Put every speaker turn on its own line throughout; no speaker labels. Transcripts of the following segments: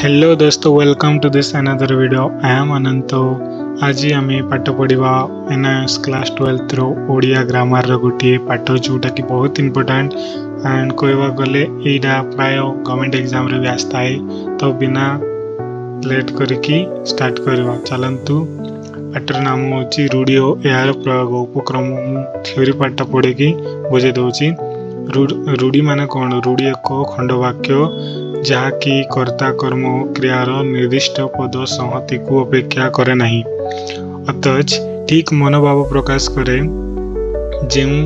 Hello Dost, welcome to this another video. I am Ananta. ଆଜି ଆମେ ପାଠ ପଢ଼ିବା ଏନ୍ଆଇଓଏସ୍ କ୍ଲାସ୍ 12ର ଓଡ଼ିଆ ଗ୍ରାମାରର ଗୋଟିଏ ପାଠ, ଯେଉଁଟାକି ବହୁତ ଇମ୍ପୋର୍ଟାଣ୍ଟ ଆଣ୍ଡ କହିବାକୁ ଗଲେ ଏଇଟା ପ୍ରାୟ ଗଭର୍ଣ୍ଣମେଣ୍ଟ ଏକ୍ଜାମରେ ବି ଆସିଥାଏ। ତ ବିନା ଲେଟ୍ କରିକି ଷ୍ଟାର୍ଟ କରିବା ଚାଲନ୍ତୁ। ପାଠର ନାମ ହେଉଛି ରୂଢ଼ି ଓ ଏହାର ପ୍ରୟୋଗ ଉପକ୍ରମ। ମୁଁ ଥିଓରି ପାଠଟା ପଢ଼ିକି ବୁଝେଇ ଦେଉଛି। ରୂଢ଼ି ମାନେ କ'ଣ? ରୂଢ଼ି ଏକ ଖଣ୍ଡବାକ୍ୟ, ଯାହାକି କର୍ତ୍ତା, କର୍ମ ଓ କ୍ରିୟାର ନିର୍ଦ୍ଦିଷ୍ଟ ପଦ ସଂହତିକୁ ଅପେକ୍ଷା କରେ ନାହିଁ, ଅଥଚ ଠିକ୍ ମନୋଭାବ ପ୍ରକାଶ କରେ। ଯେଉଁ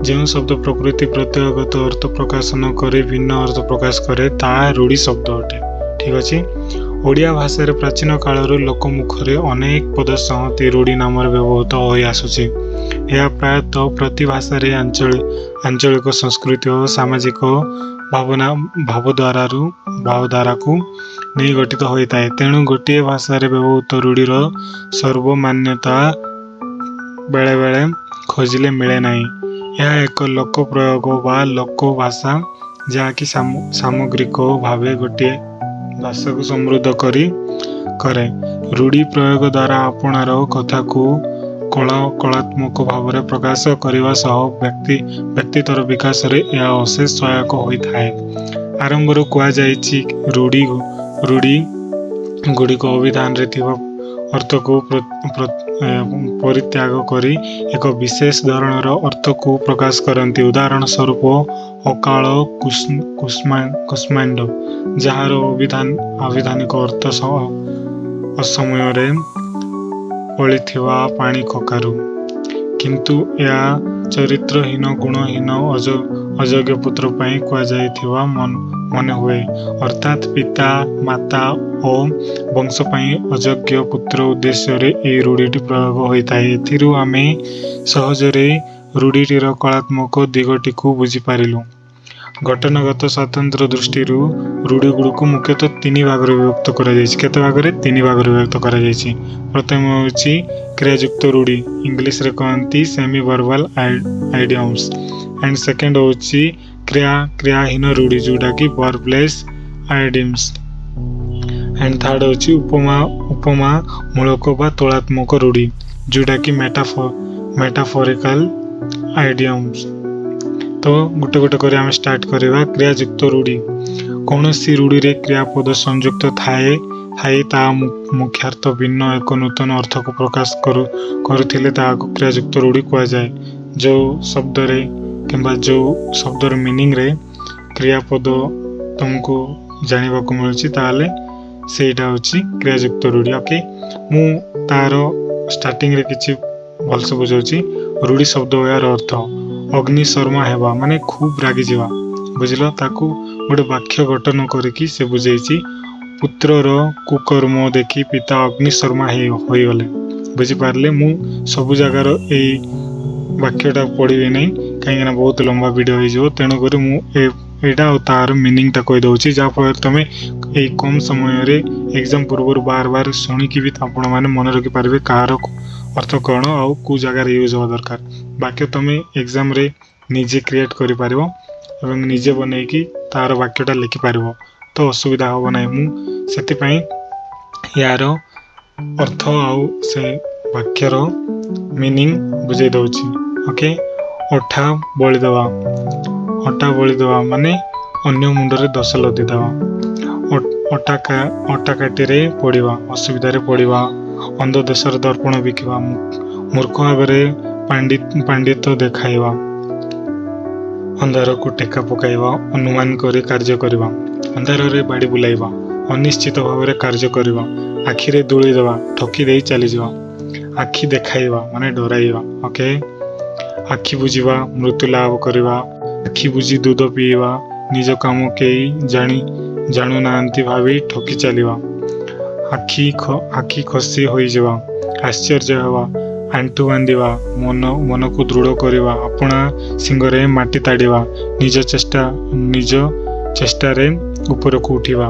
ଯେଉଁ ଶବ୍ଦ ପ୍ରକୃତି ପ୍ରତ୍ୟୟଗତ ଅର୍ଥ ପ୍ରକାଶ ନ କରି ଭିନ୍ନ ଅର୍ଥ ପ୍ରକାଶ କରେ, ତାହା ରୂଢ଼ି ଶବ୍ଦ ଅଟେ। ଠିକ୍ ଅଛି। ଓଡ଼ିଆ ଭାଷାରେ ପ୍ରାଚୀନ କାଳରୁ ଲୋକମୁଖରେ ଅନେକ ପଦ ସଂହତି ରୂଢ଼ି ନାମରେ ବ୍ୟବହୃତ ହୋଇ ଆସୁଛି। ଏହା ପ୍ରାୟତଃ ପ୍ରତି ଭାଷାରେ ଆଞ୍ଚଳିକ ସଂସ୍କୃତି ଓ ସାମାଜିକ ଭାବନା ଭାବଧାରାକୁ ନେଇ ଗଠିତ ହୋଇଥାଏ। ତେଣୁ ଗୋଟିଏ ଭାଷାରେ ବ୍ୟବହୃତ ରୂଢ଼ିର ସର୍ବମାନ୍ୟତା ବେଳେବେଳେ ଖୋଜିଲେ ମିଳେ ନାହିଁ। ଏହା ଏକ ଲୋକ ପ୍ରୟୋଗ ବା ଲୋକ ଭାଷା, ଯାହାକି ସାମଗ୍ରିକ ଭାବେ ଗୋଟିଏ ଭାଷାକୁ ସମୃଦ୍ଧ କରେ। ରୂଢ଼ି ପ୍ରୟୋଗ ଦ୍ୱାରା ଆପଣାର କଥାକୁ କଳାତ୍ମକ ଭାବରେ ପ୍ରକାଶ କରିବା ସହ ବ୍ୟକ୍ତିତ୍ୱର ବିକାଶରେ ଏହା ଅଶେଷ ସହାୟକ ହୋଇଥାଏ। ଆରମ୍ଭରୁ କୁହାଯାଇଛି, ରୂଢ଼ି ଗୁଡ଼ିକ ଅଭିଧାନରେ ଥିବା ଅର୍ଥକୁ ପରିତ୍ୟାଗ କରି ଏକ ବିଶେଷ ଧରଣର ଅର୍ଥକୁ ପ୍ରକାଶ କରନ୍ତି। ଉଦାହରଣ ସ୍ୱରୂପ, ଅକାଳ କୁଷ୍ମାଣ୍ଡ, ଯାହାର ଆଭିଧାନିକ ଅର୍ଥ ଅସମୟରେ ଫଳିଥିବା ପାଣି କଖାରୁ। କିନ୍ତୁ ଏହା ଚରିତ୍ରହୀନ, ଗୁଣହୀନ, ଅଯୋଗ୍ୟ ପୁତ୍ର ପାଇଁ କୁହାଯାଇଥିବା ମନେ ହୁଏ। ଅର୍ଥାତ୍ ପିତା, ମାତା ଓ ବଂଶ ପାଇଁ ଅଯୋଗ୍ୟ ପୁତ୍ର ଉଦ୍ଦେଶ୍ୟରେ ଏହି ରୂଢ଼ିଟି ପ୍ରୟୋଗ ହୋଇଥାଏ। ଏଥିରୁ ଆମେ ସହଜରେ ରୂଢ଼ିଟିର କଳାତ୍ମକ ଦିଗଟିକୁ ବୁଝିପାରିଲୁ। ଗଠନଗତ ସ୍ୱାତନ୍ତ୍ର୍ୟ ଦୃଷ୍ଟିରୁ ରୂଢ଼ିଗୁଡ଼ିକୁ ମୁଖ୍ୟତଃ ତିନି ଭାଗରେ ବିଭକ୍ତ କରାଯାଇଛି। କେତେ ଭାଗରେ? ତିନି ଭାଗରେ ବିଭକ୍ତ କରାଯାଇଛି। ପ୍ରଥମ ହେଉଛି କ୍ରିୟାଯୁକ୍ତ ରୂଢ଼ି, ଇଂଲିଶରେ କହନ୍ତି ସେମି ଭର୍ବାଲ ଆଇଡିୟମ୍ସ, ଆଣ୍ଡ ସେକେଣ୍ଡ ହେଉଛି କ୍ରିୟାହୀନ ରୂଢ଼ି, ଯେଉଁଟାକି ଭର୍ବଲେସ୍ ଆଇଡିୟମ୍ସ, ଆଣ୍ଡ ଥାର୍ଡ ହେଉଛି ଉପମା ମୂଳକ ବା ତୁଳନାତ୍ମକ ରୂଢ଼ି, ଯେଉଁଟାକି ମେଟାଫରିକାଲ ଆଇଡିୟମ୍ସ। ତ ଗୋଟେ ଗୋଟେ କରି ଆମେ ଷ୍ଟାର୍ଟ କରିବା। କ୍ରିୟାଯୁକ୍ତ ରୂଢ଼ି: କୌଣସି ରୂଢ଼ିରେ କ୍ରିୟାପଦ ସଂଯୁକ୍ତ ଥାଇ ତାହା ମୁଖ୍ୟାର୍ଥ ଭିନ୍ନ ଏକ ନୂତନ ଅର୍ଥକୁ ପ୍ରକାଶ କରୁଥିଲେ ତାହାକୁ କ୍ରିୟାଯୁକ୍ତ ରୂଢ଼ି କୁହାଯାଏ। ଯେଉଁ ଶବ୍ଦରେ କିମ୍ବା ଯେଉଁ ଶବ୍ଦର ମିନିଂରେ କ୍ରିୟାପଦ ତୁମକୁ ଜାଣିବାକୁ ମିଳୁଛି, ତାହେଲେ ସେଇଟା ହେଉଛି କ୍ରିୟାଯୁକ୍ତ ରୂଢ଼ି। ଓକେ, ମୁଁ ତାର ଷ୍ଟାର୍ଟିଂରେ କିଛି ଭଲସେ ବୁଝାଉଛି। ରୂଢ଼ି ଶବ୍ଦ, ଏହାର ଅର୍ଥ। ଅଗ୍ନିଶର୍ମା ହେବା ମାନେ ଖୁବ୍ ରାଗିଯିବା। ବୁଝିଲ? ତାକୁ ଗୋଟେ ବାକ୍ୟ ଗଠନ କରିକି ସେ ବୁଝେଇଛି। ପୁତ୍ରର କୁକର୍ମ ଦେଖି ପିତା ଅଗ୍ନିଶର୍ମା ହୋଇଗଲେ। ବୁଝିପାରିଲେ? ମୁଁ ସବୁ ଜାଗାର ଏଇ ବାକ୍ୟଟା ପଢ଼ିବି ନାହିଁ, କାହିଁକିନା ବହୁତ ଲମ୍ବା ଭିଡ଼ିଓ ହେଇଯିବ। ତେଣୁକରି ମୁଁ ଏଇଟା ଆଉ ତାର ମିନିଂଟା କହିଦେଉଛି, ଯାହାଫଳରେ ତୁମେ ଏଇ କମ୍ ସମୟରେ ଏକ୍ଜାମ୍ ପୂର୍ବରୁ ବାର ବାର ଶୁଣିକି ବି ଆପଣମାନେ ମନେ ରଖିପାରିବେ କାହାର ଅର୍ଥ କ'ଣ ଆଉ କେଉଁ ଜାଗାରେ ୟୁଜ୍ ହେବା ଦରକାର। ବାକ୍ୟ ତୁମେ ଏକ୍ଜାମ୍ରେ ନିଜେ କ୍ରିଏଟ୍ କରିପାରିବ ଏବଂ ନିଜେ ବନେଇକି ତାର ବାକ୍ୟଟା ଲେଖିପାରିବ, ତ ଅସୁବିଧା ହେବ ନାହିଁ। ମୁଁ ସେଥିପାଇଁ ୟାର ଅର୍ଥ ଆଉ ସେ ବାକ୍ୟର ମିନିଂ ବୁଝେଇ ଦେଉଛି। ଓକେ। ଅଠା ବଳିଦେବା। ଅଟା ବଳିଦେବା ମାନେ ଅନ୍ୟ ମୁଣ୍ଡରେ ଦୋଷ ଲଦିଦେବା। ଅଟାକାଟିରେ ପଡ଼ିବା, ଅସୁବିଧାରେ ପଡ଼ିବା। ଅନ୍ଧ ଦେଶରେ ଦର୍ପଣ ବିକିବା, ମୂର୍ଖ ଆଗରେ ପାଣ୍ଡିତ୍ୟ ଦେଖାଇବା। ଅନ୍ଧାରକୁ ଟେକା ପକାଇବା, ଅନୁମାନ କରି କାର୍ଯ୍ୟ କରିବା। ଅନ୍ଧାରରେ ବାଡ଼ି ବୁଲାଇବା, ଅନିଶ୍ଚିତ ଭାବରେ କାର୍ଯ୍ୟ କରିବା। ଆଖିରେ ଧୂଳି ଦେବା, ଠକି ଦେଇ ଚାଲିଯିବା। ଆଖି ଦେଖାଇବା ମାନେ ଡରାଇବା। ଓକେ। ଆଖି ବୁଜିବା, ମୃତ୍ୟୁ ଲାଭ କରିବା। ଆଖି ବୁଜି ଦୁଧ ପିଇବା, ନିଜ କାମ କେହି ଜାଣୁନାହାନ୍ତି ଭାବି ଠକି ଚାଲିବା। ଆଖି ଖସି ହୋଇଯିବା, ଆଶ୍ଚର୍ଯ୍ୟ ହେବା। ଆଣ୍ଠୁ ବାନ୍ଧିବା, ମନକୁ ଦୃଢ଼ କରିବା। ଆପଣା ଶିଙ୍ଗରେ ମାଟି ତାଡ଼ିବା, ନିଜ ଚେଷ୍ଟାରେ ଉପରକୁ ଉଠିବା।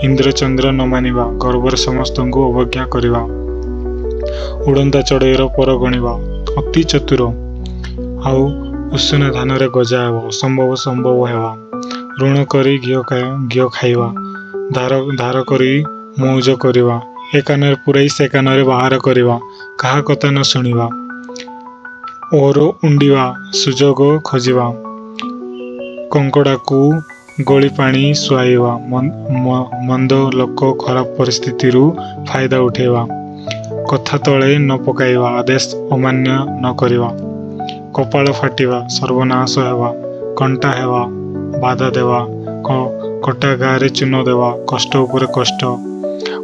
ଇନ୍ଦ୍ରଚନ୍ଦ୍ର ନ ମାନିବା, ଗର୍ବରେ ସମସ୍ତଙ୍କୁ ଅବଜ୍ଞା କରିବା। ଉଡ଼ନ୍ତା ଚଢ଼େଇର ପର ଗଣିବା, ଅତି ଚତୁର। ଆଉ ଉଷୁନା ଧାନରେ ଗଜା ହେବା, ଅସମ୍ଭବ ସମ୍ଭବ ହେବା। ଋଣ କରି ଘିଅ ଖାଇବା, ଧାର କରି ମଉଜ କରିବା, ଏ କାନରେ ପୂରାଇ ସେ କାନରେ ବାହାର କରିବା, କାହା କଥା ନ ଶୁଣିବା, ଓର ଉଣ୍ଡିବା, ସୁଯୋଗ ଖୋଜିବା, କଙ୍କଡ଼ାକୁ ଗୋଳିପାଣି ଶୁଆଇବା, ମନ୍ଦ ଲୋକ ଖରାପ ପରିସ୍ଥିତିରୁ ଫାଇଦା ଉଠାଇବା, କଥା ତଳେ ନ ପକାଇବା, ଆଦେଶ ଅମାନ୍ୟ ନ କରିବା, କପାଳ ଫାଟିବା, ସର୍ବନାଶ ହେବା, କଣ୍ଟା ହେବା, ବାଧା ଦେବା, କଟା ଘାଆରେ ଚୂନ ଦେବା, କଷ୍ଟ ଉପରେ କଷ୍ଟ,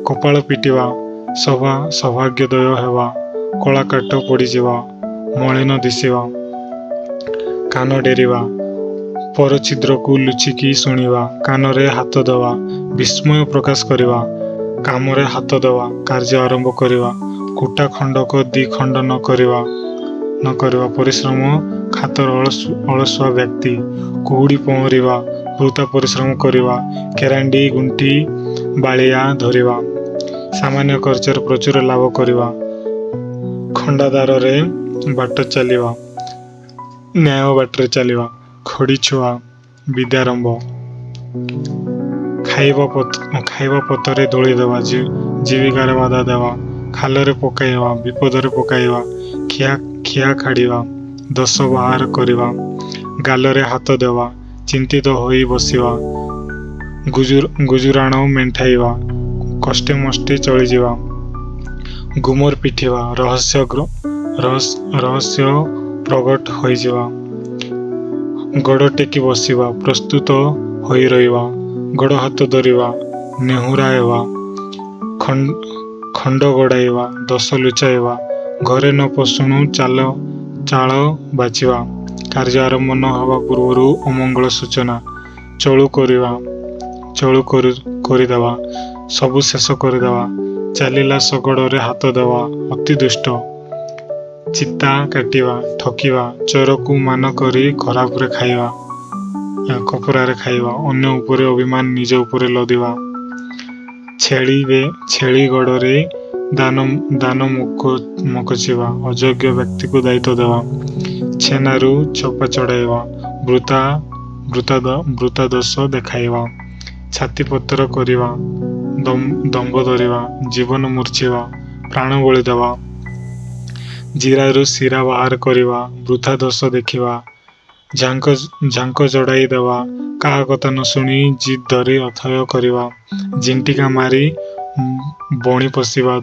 କପାଳ ପିଟିବା, ସୌଭାଗ୍ୟୋଦୟ ହେବା, କଳାକାଠ ପଡ଼ିଯିବା, ମଳିନ ଦିଶିବା, କାନ ଡେରିବା, ପରଛିଦ୍ରକୁ ଲୁଚିକି ଶୁଣିବା, କାନରେ ହାତ ଦେବା, ବିସ୍ମୟ ପ୍ରକାଶ କରିବା, କାମରେ ହାତ ଦେବା, କାର୍ଯ୍ୟ ଆରମ୍ଭ କରିବା, କୁଟା ଖଣ୍ଡକ ଦ୍ୱିଖଣ୍ଡ ନ କରିବା, ପରିଶ୍ରମ ଖାତର ଅଳସୁଆ ବ୍ୟକ୍ତି, କୁହୁଡ଼ି ପହଁରିବା, ବୃଥା ପରିଶ୍ରମ କରିବା, କେରାଣ୍ଡି ଗୁଣ୍ଠି ବାଳିଆ ଧରିବା, ସାମାନ୍ୟ ଖର୍ଚ୍ଚରେ ପ୍ରଚୁର ଲାଭ କରିବା, ଖଣ୍ଡାଧାରରେ ବାଟ ଚାଲିବା, ନ୍ୟାୟ ବାଟରେ ଚାଲିବା, ଖଡ଼ି ଛୁଆ, ବିଦ୍ୟାରମ୍ଭ, ଖାଇବା ପତରେ ଧୂଳି ଦେବା, ଜୀବିକାରେ ବାଧା ଦେବା, ଖାଲରେ ପକାଇବା, ବିପଦରେ ପକାଇବା, ଖିଆ ଖାଡ଼ିବା, ଦୋଷ ବାହାର କରିବା, ଗାଲରେ ହାତ ଦେବା, ଚିନ୍ତିତ ହୋଇ ବସିବା, ଗୁଜୁରାଣ ମେଣ୍ଟାଇବା, କଷ୍ଟେ ମଷ୍ଟେ ଚଳିଯିବା, ଗୁମର ପିଟିବା, ରହସ୍ୟ ପ୍ରଗଟ ହୋଇଯିବା, ଗୋଡ଼ ଟେକି ବସିବା, ପ୍ରସ୍ତୁତ ହୋଇ ରହିବା, ଗୋଡ଼ ହାତ ଧରିବା, ନେହୁରା ହେବା, ଖଣ୍ଡ ଗଡ଼ାଇବା, ଦୋଷ ଲୁଚାଇବା, ଘରେ ନ ପଶୁଣୁ ଚାଳ ବାଛିବା, କାର୍ଯ୍ୟ ଆରମ୍ଭ ନ ହେବା ପୂର୍ବରୁ ଅମଙ୍ଗଳ ସୂଚନା, ଚଳୁ କରିବା, ଚଳୁ କରିଦେବା, ସବୁ ଶେଷ କରିଦେବା, ଚାଲିଲା ଶଗଡ଼ରେ ହାତ ଦେବା, ଅତି ଦୁଷ୍ଟ, ଚିତା କାଟିବା, ଠକିବା, ଚୋରକୁ ମାନ କରି ଖରାପରେ ଖାଇବା, ଖପରାରେ ଖାଇବା, ଅନ୍ୟ ଉପରେ ଅଭିମାନ ନିଜ ଉପରେ ଲଦିବା, ଛେଳି ଗୋଡ଼ରେ ଦାନ ମକଚିବା, ଅଯୋଗ୍ୟ ବ୍ୟକ୍ତିକୁ ଦାୟିତ୍ୱ ଦେବା, ଛେନାରୁ ଚୋପା ଛଡ଼ାଇବା, ବୃଥା ଦୋଷ ଦେଖାଇବା, ଛାତିପତ୍ର କରିବା, ଦମ୍ଭ ଧରିବା, ଜୀବନ ମୂର୍ଚ୍ଛିବା, ପ୍ରାଣ ବଳି ଦେବା, ଜିରାରୁ ଶିରା ବାହାର କରିବା, ବୃଥା ଦୋଷ ଦେଖିବା, ଝାଙ୍କ ଚଢ଼ାଇ ଦେବା, କାହା କଥା ନ ଶୁଣି ଜିଦ୍ ଧରି ଅଥୟ କରିବା, ଝିଣ୍ଟିକା ମାରି ବଣି ପୋଷିବା,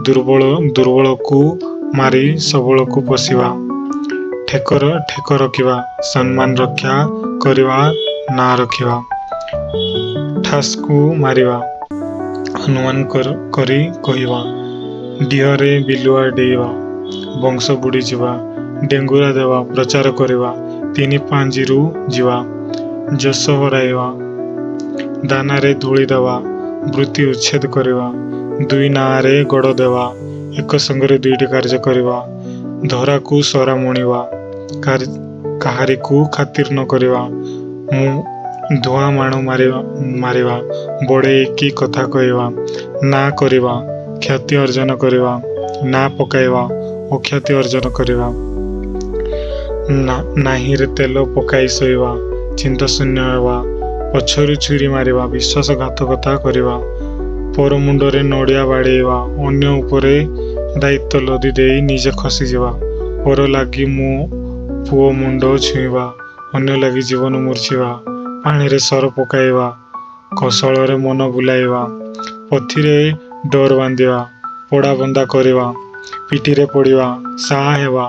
ଦୁର୍ବଳକୁ ମାରି ସବଳକୁ ପୋଷିବା, ଠେକ ରଖିବା, ସମ୍ମାନ ରକ୍ଷା କରିବା, ନାଁ ରଖିବା, ଠାସକୁ ମାରିବା, ଅନୁମାନ କରି କହିବା, ଡିହରେ ବିଲୁଆ ଡେଇଁବା, ବଂଶ ବୁଡ଼ିଯିବା, ଡେଙ୍ଗୁରା ଦେବା, ପ୍ରଚାର କରିବା, ତିନି ପାଞ୍ଜିରୁ ଯିବା, ଯଶ ହରାଇବା, ଦାନାରେ ଧୂଳି ଦେବା, ବୃତ୍ତି ଉଚ୍ଛେଦ କରିବା, ଦୁଇ ନାଆରେ ଗୋଡ଼ ଦେବା, ଏକ ସଙ୍ଗରେ ଦୁଇଟି କାର୍ଯ୍ୟ କରିବା, ଧରାକୁ ସରା ମଣିବା, କାହାରିକୁ ଖାତିର ନ କରିବା, ମୁଁ ଧୁଆଁ ମାଣ ମାରିବା, ବଢ଼େଇକି କଥା କହିବା, ନା କରିବା, ଖ୍ୟାତି ଅର୍ଜନ କରିବା, ନା ପକାଇବା, ଅଖ୍ୟାତି ଅର୍ଜନ କରିବା, ନାହିରେ ତେଲ ପକାଇ ଶୋଇବା, ଚିନ୍ତାଶୂନ୍ୟ ହେବା, ପଛରୁ ଛୁରୀ ମାରିବା, ବିଶ୍ୱାସଘାତକତା କରିବା, ପର ମୁଣ୍ଡରେ ନଡ଼ିଆ ବାଡ଼େଇବା, ଅନ୍ୟ ଉପରେ ଦାୟିତ୍ୱ ଲଦି ଦେଇ ନିଜେ ଖସିଯିବା, ପର ଲାଗି ମୋ ପୁଅ ମୁଣ୍ଡ ଛୁଇଁବା, ଅନ୍ୟ ଲାଗି ଜୀବନ ମୂର୍ଚ୍ଛିବା, ପାଣିରେ ସର ପକାଇବା, କୌଶଳରେ ମନ ବୁଲାଇବା, ପଥିରେ ଡୋର ବାନ୍ଧିବା, ପୋଡ଼ା ବନ୍ଧା କରିବା, ପିଠିରେ ପଡ଼ିବା, ସାହା ହେବା,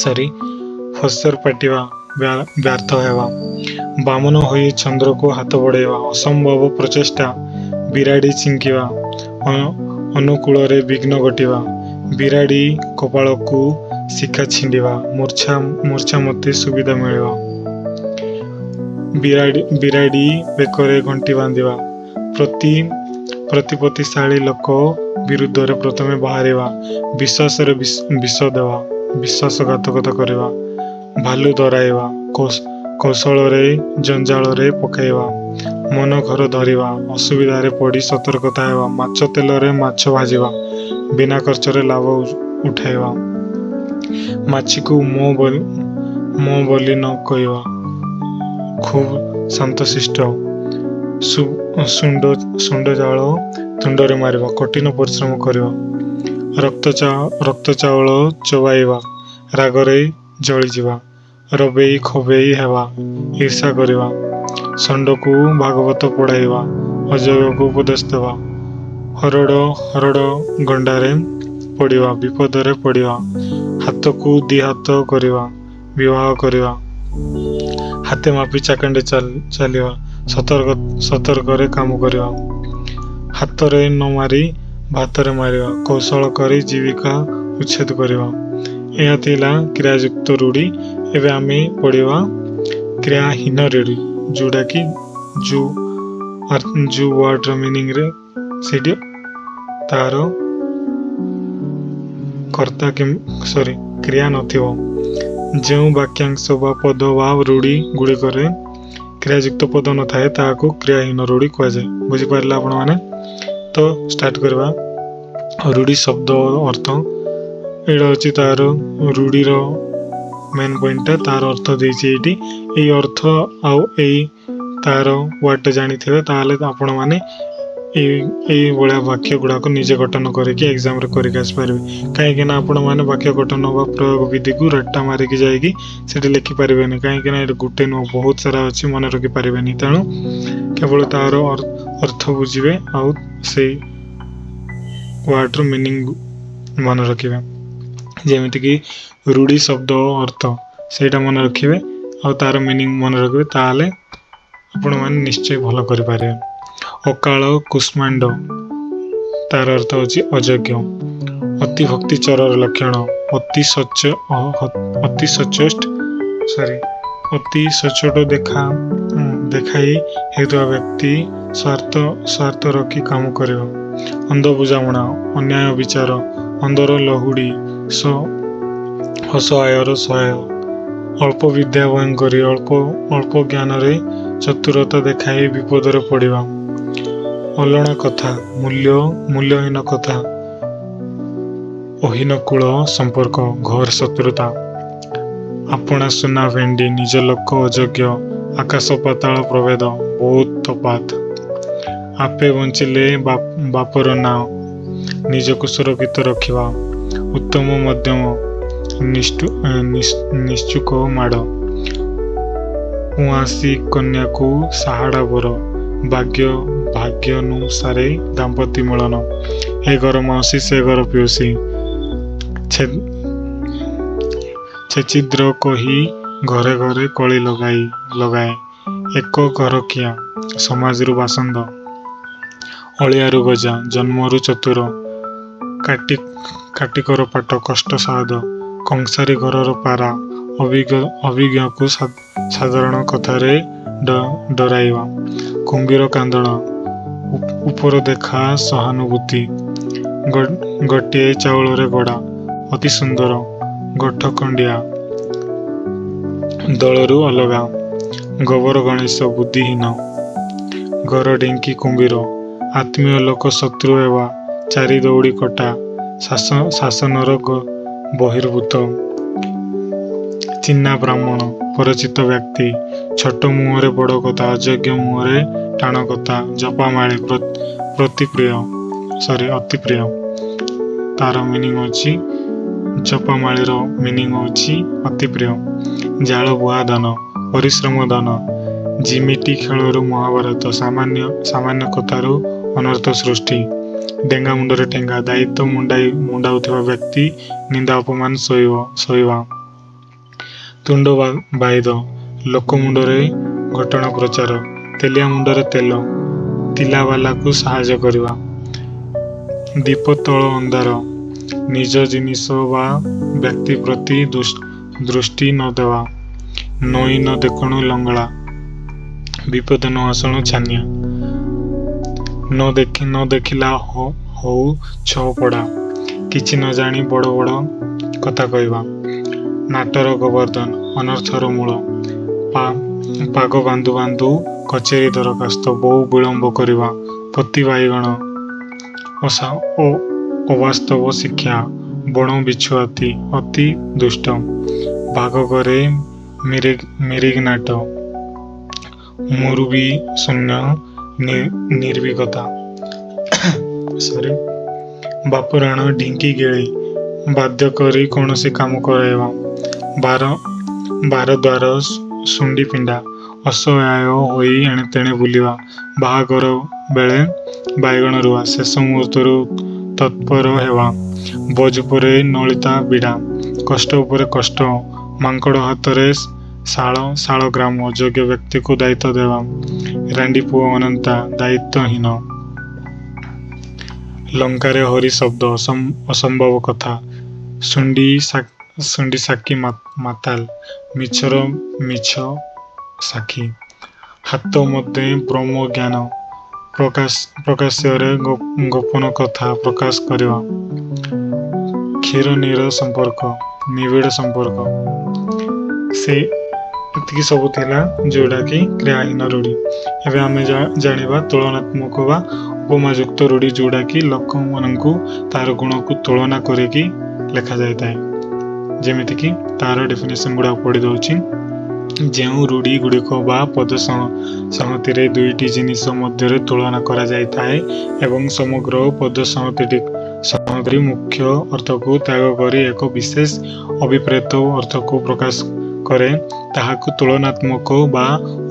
ସରି, ଫସର ପାଟିବା, ବ୍ୟର୍ଥ ହେବା, ବାମନ ହୋଇ ଚନ୍ଦ୍ରକୁ ହାତ ବଢ଼ାଇବା, ଅସମ୍ଭବ ପ୍ରଚେଷ୍ଟା, ବିରାଡ଼ି ଛିଙ୍କିବା, ଅନୁକୂଳରେ ବିଘ୍ନ ଘଟିବା, ବିରାଡ଼ି କପାଳକୁ ଶିଖା ଛିଣ୍ଡିବା, ମୂର୍ଚ୍ଛା ମତେ ସୁବିଧା ମିଳିବା, ବିରାଡ଼ି ବେକରେ ଘଣ୍ଟି ବାନ୍ଧିବା, ପ୍ରତିପତ୍ତିଶାଳୀ ଲୋକ ବିରୁଦ୍ଧରେ ପ୍ରଥମେ ବାହାରିବା, ବିଶ୍ୱାସରେ ବିଷ ଦେବା, ବିଶ୍ୱାସଘାତକତା କରିବା, ଭାଲୁ ଡରାଇବା, କୌଶଳରେ ଜଞ୍ଜାଳରେ ପକାଇବା, ମନ ଘର ଧରିବା, ଅସୁବିଧାରେ ପଡ଼ି ସତର୍କତା ହେବା, ମାଛ ତେଲରେ ମାଛ ଭାଜିବା, ବିନା ଖର୍ଚ୍ଚରେ ଲାଭ ଉଠାଇବା, ମାଛିକୁ ମୋ ବୋଲି ନ କହିବା, ଖୁବ୍ ଶାନ୍ତଶିଷ୍ଟ। ଶୁଣ୍ଡ ଜାଳ ତୁଣ୍ଡରେ ମାରିବା, କଠିନ ପରିଶ୍ରମ କରିବା। ରକ୍ତ ଚାଉଳ ଚୋବାଇବା, ରାଗରେ ଜଳିଯିବା। ରବେଇ ଖବେଇ ହେବା, ଈର୍ଷା କରିବା। ଷଣ୍ଢକୁ ଭାଗବତ ପଢ଼ାଇବା, ଅଯୋଗ୍ୟକୁ ଉପଦେଶ ଦେବା। ହରଡ଼ ଗଣ୍ଡାରେ ପଡ଼ିବା, ବିପଦରେ ପଡ଼ିବା। ହାତକୁ ଦିହାତ କରିବା, ବିବାହ କରିବା। ହାତେ ମାପି ଚାଖଣ୍ଡେ ଚାଲିବା, ସତର୍କରେ କାମ କରିବା। ହାତରେ ନ ମାରି ଭାତରେ ମାରିବା, କୌଶଳ କରି ଜୀବିକା ଉଚ୍ଛେଦ କରିବା। ଏହା ଥିଲା କ୍ରିୟାଯୁକ୍ତ ରୂଢ଼ି। ଏବେ ଆମେ ପଢ଼ିବା କ୍ରିୟାହୀନ ରୂଢ଼ି, ଯୋଉଟାକି ଯୋଉ ୱାର୍ଡର ମିନିଂରେ ସେଇଠି ତାର କର୍ତ୍ତା କି ସରି କ୍ରିୟା ନଥିବ। ଯେଉଁ ବାକ୍ୟାଂଶ ବା ପଦ ବା ରୂଢ଼ି ଗୁଡ଼ିକରେ କ୍ରିୟାଯୁକ୍ତ ପଦ ନଥାଏ, ତାହାକୁ କ୍ରିୟାହୀନ ରୂଢ଼ି କୁହାଯାଏ। ବୁଝିପାରିଲେ ଆପଣମାନେ? ତ ଷ୍ଟାର୍ଟ କରିବା ରୂଢ଼ି ଶବ୍ଦ ଅର୍ଥ। ଏଇଟା ଅଛି ତାର ରୂଢ଼ିର ମେନ୍ ପଏଣ୍ଟଟା, ତାର ଅର୍ଥ ଦେଇଛି ଏଇଠି। ଏଇ ଅର୍ଥ ଆଉ ଏଇ ତାର ୱାର୍ଡଟା ଜାଣିଥିବେ, ତାହେଲେ ଆପଣମାନେ ଏଇଭଳିଆ ବାକ୍ୟ ଗୁଡ଼ାକ ନିଜେ ଗଠନ କରିକି ଏକ୍ଜାମରେ କରିକି ଆସିପାରିବେ। କାହିଁକି ନା ଆପଣମାନେ ବାକ୍ୟ ଗଠନ ବା ପ୍ରୟୋଗ ବିଧିକୁ ରଟ୍ଟା ମାରିକି ଯାଇକି ସେଠି ଲେଖିପାରିବେନି, କାହିଁକି ନା ଏଠି ଗୋଟେ ନୁହଁ, ବହୁତ ସାରା ଅଛି, ମନେ ରଖିପାରିବେନି। ତେଣୁ କେବଳ ତାର ଅର୍ଥ ବୁଝିବେ ଆଉ ସେଇ ୱାର୍ଡର ମିନିଂ ମନେ ରଖିବେ। ଯେମିତିକି ରୂଢ଼ି ଶବ୍ଦ ଅର୍ଥ, ସେଇଟା ମନେ ରଖିବେ ଆଉ ତାର ମିନିଂ ମନେ ରଖିବେ, ତାହେଲେ ଆପଣମାନେ ନିଶ୍ଚୟ ଭଲ କରିପାରିବେ। ଅକାଳ କୁଷ୍ମାଣ୍ଡ, ତାର ଅର୍ଥ ହେଉଛି ଅଯୋଗ୍ୟ। ଅତିଭକ୍ତି ଚୋରର ଲକ୍ଷଣ। ଅତି ସଚୋଟ, ସରି, ଅତି ସଚ୍ଚୋଟ ଦେଖାଇ ହେଉଥିବା ବ୍ୟକ୍ତି ସ୍ୱାର୍ଥ ରଖି କାମ କରିବ। ଅନ୍ଧ ବୁଝାମଣା, ଅନ୍ୟାୟ ବିଚାର। ଅନ୍ଧର ଲହୁଡ଼ି, ଅସହାୟର ସହାୟ। ଅଳ୍ପ ବିଦ୍ୟା ଭୟଙ୍କରୀ, ଅଳ୍ପ ଜ୍ଞାନରେ ଚତୁରତା ଦେଖାଇ ବିପଦରେ ପଡ଼ିବା। ଅଲଣା କଥା, ମୂଲ୍ୟହୀନ କଥା। ଅହିନକୂଳ ସମ୍ପର୍କ, ଘୋର ଶତ୍ରୁତା। ଆପଣା ସୁନା ଭେଣ୍ଡି, ନିଜ ଲୋକ ଅଯୋଗ୍ୟ। ଆକାଶ ପାତାଳ ପ୍ରଭେଦ, ବହୁତ ତଫାତ। ଆପେ ବଞ୍ଚିଲେ ବାପର ନାଁ, ନିଜକୁ ସୁରକ୍ଷିତ ରଖିବା। ଉତ୍ତମ ମଧ୍ୟମ, ନିଶ୍ଚୁକ ମାଡ଼। ଉଆଁସୀ କନ୍ୟାକୁ ସାହାଡ଼ା ବର, ଭାଗ୍ୟାନୁସାରେ ଦାମ୍ପତ୍ୟ ମିଳନ। ଏ ଘର ମାଉସୀ, ସେ ଘର ପିଉସୀ। ଛେଚିଦ୍ର କହି ଘରେ ଘରେ କଳି ଲଗାଏ। ଏକ ଘରକିଆ, ସମାଜରୁ ବାସନ୍ଦ। ଅଳିଆରୁ ଗଜା, ଜନ୍ମରୁ ଚତୁର। କାଟିକର ପାଠ, କଷ୍ଟ ସାଧ୍ୟ। କଂସାରୀ ଘରର ପାରା, ଅଭିଜ୍ଞକୁ ସାଧାରଣ କଥାରେ ଡରାଇବା। କୁମ୍ଭୀର କାନ୍ଦଣା, ଉପର ଦେଖା ସହାନୁଭୂତି। ଗୋଟିଏ ଚାଉଳରେ ଗଢ଼ା, ଅତି ସୁନ୍ଦର। ଗୋଠ ଖଣ୍ଡିଆ, ଦଳରୁ ଅଲଗା। ଗୋବର ଗଣେଶ, ବୁଦ୍ଧିହୀନ। ଘର ଢିଙ୍କି କୁମ୍ଭୀର, ଆତ୍ମୀୟ ଲୋକ ଶତ୍ରୁ ହେବା। ଚାରି ଦଉଡ଼ି କଟା, ଶାସନର ବହିର୍ଭୂତ। ଚିହ୍ନା ବ୍ରାହ୍ମଣ, ପରିଚିତ ବ୍ୟକ୍ତି। ଛୋଟ ମୁହଁରେ ବଡ଼ କଥା, ଅଯୋଗ୍ୟ ମୁହଁରେ ଟାଣ କଥା। ଜପାମାଳି, ପ୍ରତିପ୍ରିୟ, ସରି, ଅତି ପ୍ରିୟ। ତାର ମିନିଂ ଅଛି, ଜପାମାଳିର ମିନିଂ ଅଛି ଅତି ପ୍ରିୟ। ଝାଳ ବୁହା ଧନ, ପରିଶ୍ରମ ଧନ। ଝିମିଟି ଖେଳରୁ ମହାଭାରତ, ସାମାନ୍ୟ କଥାରୁ ଅନର୍ଥ ସୃଷ୍ଟି। ଡେଙ୍ଗା ମୁଣ୍ଡରେ ଠେଙ୍ଗା, ଦାୟିତ୍ୱ ମୁଣ୍ଡାଉଥିବା ବ୍ୟକ୍ତି ନିନ୍ଦା ଅପମାନ ସହିବା। ତୁଣ୍ଡ ବାଇଦ, ଲୋକ ମୁଣ୍ଡରେ ଘଟଣା ପ୍ରଚାର। ତେଲିଆ ମୁଣ୍ଡରେ ତେଲ, ଥିଲାବାଲାକୁ ସାହାଯ୍ୟ କରିବା। ଦୀପ ତଳ ଅନ୍ଧାର, ନିଜ ଜିନିଷ ବା ବ୍ୟକ୍ତି ପ୍ରତି ଦୃଷ୍ଟି ନ ଦେବା। ନଈ ନ ଦେଖୁଣୁ ଲଙ୍ଗଳା, ବିପଦ ନ ଆସୁଣୁ ଛାନିଆ। ନ ଦେଖିଲା ହଉ ଛଅ ପଡ଼ା, କିଛି ନ ଜାଣି ବଡ଼ ବଡ଼ କଥା କହିବା। ନାଟର ଗୋବର୍ଦ୍ଧନ, ଅନର୍ଥର ମୂଳ। ପାଗ ବାନ୍ଧୁ ବାନ୍ଧୁ କଚେରୀ ଦରଖାସ୍ତ, ବହୁ ବିଳମ୍ବ କରିବା। ପତି ବାଇଗଣ, ଅବାସ୍ତବ ଶିକ୍ଷା। ବଣ ବିଛୁଆତି, ଅତି ଦୁଷ୍ଟ। ବାଘ ଘରେ ମିରିଗ ନାଟ। ମୁରବି ଶୂନ୍ୟ ନିର୍ଭୀକତା। ସରି। ବାପରାଣ ଢିଙ୍କି ଗିଳି, ବାଧ୍ୟ କରି କୌଣସି କାମ କରାଇବା। ବାର ଦ୍ୱାର ଶୁଣ୍ଢି ପିଣ୍ଡା, ଅସହାୟ ହୋଇ ଏଣେତେଣେ ବୁଲିବା। ବାହାଘର ବେଳେ ବାଇଗଣ ରୁଆ, ଶେଷ ମୁହୂର୍ତ୍ତରୁ ତତ୍ପର ହେବା। ବୋଝ ଉପରେ ନଳିତା ବିଡ଼ା, କଷ୍ଟ ଉପରେ କଷ୍ଟ। ମାଙ୍କଡ଼ ହାତରେ ଶାଳଗ୍ରାମ, ଅଯୋଗ୍ୟ ବ୍ୟକ୍ତିକୁ ଦାୟିତ୍ୱ ଦେବା। ରାଣ୍ଡି ପୁଅ ଅନନ୍ତା, ଦାୟିତ୍ୱହୀନ। ଲଙ୍କାରେ ହରି ଶବ୍ଦ, ଅସମ୍ଭବ କଥା। ଶୁଣ୍ଢି ସାକ୍ଷୀ ମାତାଲ, ମିଛର ମିଛ ସାକ୍ଷୀ। ହାତ ମଧ୍ୟେ ବ୍ରହ୍ମ ଜ୍ଞାନ, ପ୍ରକାଶ୍ୟରେ ଗୋପନ କଥା ପ୍ରକାଶ କରିବା। କ୍ଷୀର ନୀର ସମ୍ପର୍କ, ନିବିଡ଼ ସମ୍ପର୍କ। ସେ ଏତିକି ସବୁ ଥିଲା ଯୋଉଟାକି କ୍ରିୟାହୀନ ରୂଢ଼ି। ଏବେ ଆମେ ଜାଣିବା ତୁଳନାତ୍ମକ ବା ଉପମାଯୁକ୍ତ ରୂଢ଼ି, ଯୋଉଟାକି ଲୋକମାନଙ୍କୁ ତାର ଗୁଣକୁ ତୁଳନା କରିକି ଲେଖାଯାଇଥାଏ। ଯେମିତିକି ତାର ଡେଫିନେସନ ଗୁଡ଼ାକ ପଢ଼ି ଦଉଛି। ଯେଉଁ ରୂଢ଼ି ଗୁଡ଼ିକ ବା ପଦ ସଂହତିରେ ଦୁଇଟି ଜିନିଷ ମଧ୍ୟରେ ତୁଳନା କରାଯାଇଥାଏ ଏବଂ ସମଗ୍ର ପଦ ସଂହତି ମୁଖ୍ୟ ଅର୍ଥକୁ ତ୍ୟାଗ କରି ଏକ ବିଶେଷ ଅଭିପ୍ରେତ ଅର୍ଥକୁ ପ୍ରକାଶ କରେ, ତାହାକୁ ତୁଳନାତ୍ମକ ବା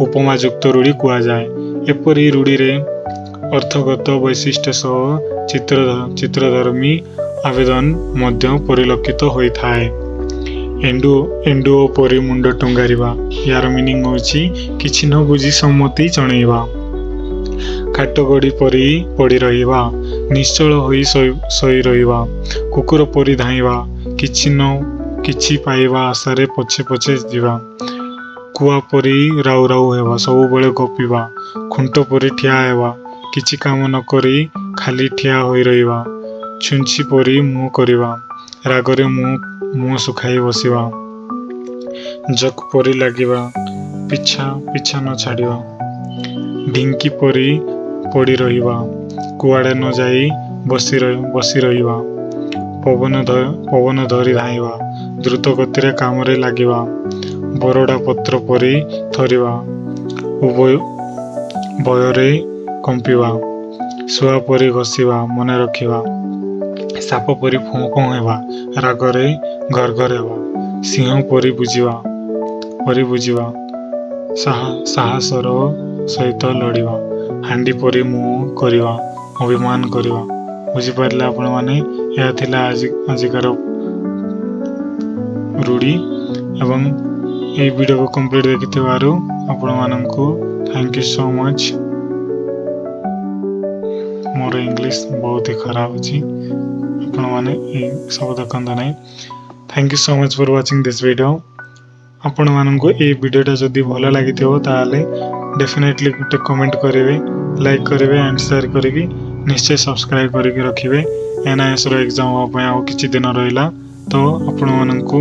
ଉପମାଯୁକ୍ତ ରୂଢ଼ି କୁହାଯାଏ। ଏପରି ରୂଢ଼ିରେ ଅର୍ଥଗତ ବୈଶିଷ୍ଟ୍ୟ ସହ ଚିତ୍ରଧର୍ମୀ ଆବେଦନ ମଧ୍ୟ ପରିଲକ୍ଷିତ ହୋଇଥାଏ। ଏଣ୍ଡୁଅ ପରି ମୁଣ୍ଡ ଟୁଙ୍ଗାରିବା, ୟାର ମିନିଂ ହେଉଛି କିଛି ନ ବୁଝି ସମ୍ମତି ଜଣେଇବା। କାଠଗଡ଼ି ପରି ପଡ଼ି ରହିବା, ନିଶ୍ଚଳ ହୋଇ ଶୋଇ ରହିବା। କୁକୁର ପରି ଧାଇଁବା, କିଛି ପାଇବା ଆଶାରେ ପଛେ ପଛେ ଯିବା। କୁଆ ପରି ରାଉ ରାଉ ହେବା, ସବୁବେଳେ ଗପିବା। ଖୁଣ୍ଟ ପରି ଠିଆ ହେବା, କିଛି କାମ ନ କରି ଖାଲି ଠିଆ ହୋଇ ରହିବା। ଛୁଞ୍ଚି ପରି ମୁହଁ କରିବା, ରାଗରେ ମୁହଁ ଶୁଖାଇ ବସିବା। ଜୋକ ପରି ଲାଗିବା, ପିଛା ପିଛା ନ ଛାଡ଼ିବା। ଢିଙ୍କି ପରି ପଡ଼ି ରହିବା, କୁଆଡ଼େ ନ ଯାଇ ବସି ରହିବା। ପବନ ଧରି ଧାଇଁବା, ଦ୍ରୁତ ଗତିରେ କାମରେ ଲାଗିବା। ବରଡ଼ା ପତ୍ର ପରି ଥରିବା, ଉଭୟ ଭୟରେ କମ୍ପିବା। ଶୁଆ ପରି ଘୋଷିବା, ମନେ ରଖିବା। ସାପ ପରି ଫଁ ଫଁ ହେବା, ରାଗରେ ଘର ହେବା। ସିଂହ ପରି ବୁଝିବା, ସାହସର ସହିତ ଲଢ଼ିବା। ହାଣ୍ଡି ପରି ମୁହଁ କରିବା, ଅଭିମାନ କରିବା। ବୁଝିପାରିଲେ ଆପଣମାନେ? ଏହା ଥିଲା ଆଜିକାର ରୂଢ଼ି ଏବଂ ଏଇ ଭିଡ଼ିଓକୁ କମ୍ପ୍ଲିଟ୍ ଦେଖିଥିବାରୁ ଆପଣମାନଙ୍କୁ thank you so much. ମୋର ଇଂଲିଶ ବହୁତ ହି ଖରାପ ଅଛି, ଆପଣମାନେ ଏଇ ସବୁ ଦେଖନ୍ତୁ ନାହିଁ। Thank you so much for watching this video. ଆପଣମାନଙ୍କୁ ଏଇ ଭିଡ଼ିଓଟା ଯଦି ଭଲ ଲାଗିଥିବ, ତାହେଲେ ଡେଫିନେଟଲି ଗୋଟେ କମେଣ୍ଟ କରିବେ, ଲାଇକ୍ କରିବେ ଆଣ୍ଡ ସେୟାର କରିକି ନିଶ୍ଚୟ ସବସ୍କ୍ରାଇବ୍ କରିକି ରଖିବେ। ଏନ୍ଆଇଏସ୍ର ଏକ୍ଜାମ୍ ହେବା ପାଇଁ ଆଉ କିଛି ଦିନ ରହିଲା, ତ ଆପଣମାନଙ୍କୁ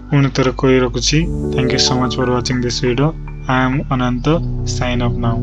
ପୁଣି ଥରେ କହି ରଖୁଛି, thank you so much for watching this video. I am Ananta, sign off now.